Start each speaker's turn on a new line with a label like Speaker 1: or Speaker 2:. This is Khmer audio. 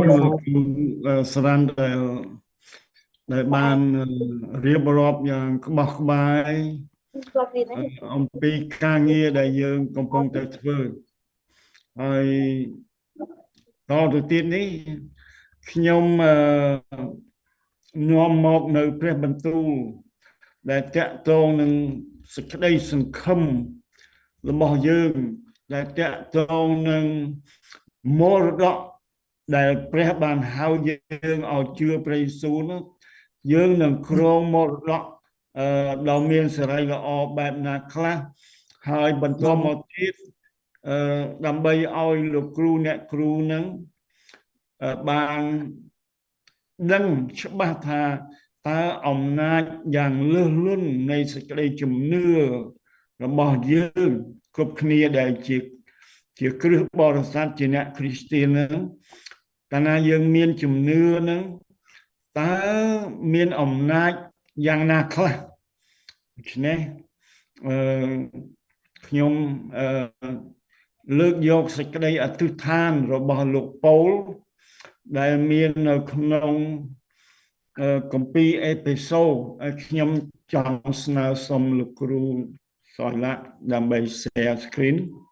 Speaker 1: លោកគ្រូសរ៉ាន់ដែលបានរៀបរាប់យ៉ាងក្បោះក្បាយអំពីការងារដែលយើងកំពុងតែធ្វើហើយតទៅទៀតនេះ ខ្ញុំនាំមកនៅព្រះបន្ទូលដែលតកតងនឹងសេចក្តីសង្ឃឹមរបស់យើង ដែលតកតងនឹងមរតកដែលព្រះបានហៅយើងឲ្យជឿព្រះយេស៊ូវនោះ យើងនឹងគ្រងមរតកដ៏មានសេរីល្អបែបណាខ្លះ ហើយបន្តមកទៀត អឺដើម្បីឲ្យលោកគ្រូអ្នកគ្រូនឹងបានដឹងច្បាស់ថា តើអំណាចយ៉ាងលើសលន់នៃសេចក្តីជំនឿរបស់យើងគ្រប់គ្នាដែលជាគ្រឹះបរិស័ទ ជាអ្នកគ្រីស្ទាននឹង កាលណាយើងមានជំនឿនឹង តើមានអំណាចយ៉ាងណាខ្លះ។ ដូច្នេះ អឺខ្ញុំអឺលើកយកសេចក្តីអធិដ្ឋានរបស់លោកប៉ូល ដែលមាននៅក្នុងគម្ពីរអេពេសូ ខ្ញុំចង់ស្នើសុំលោកគ្រូសឡាដើម្បី share screen។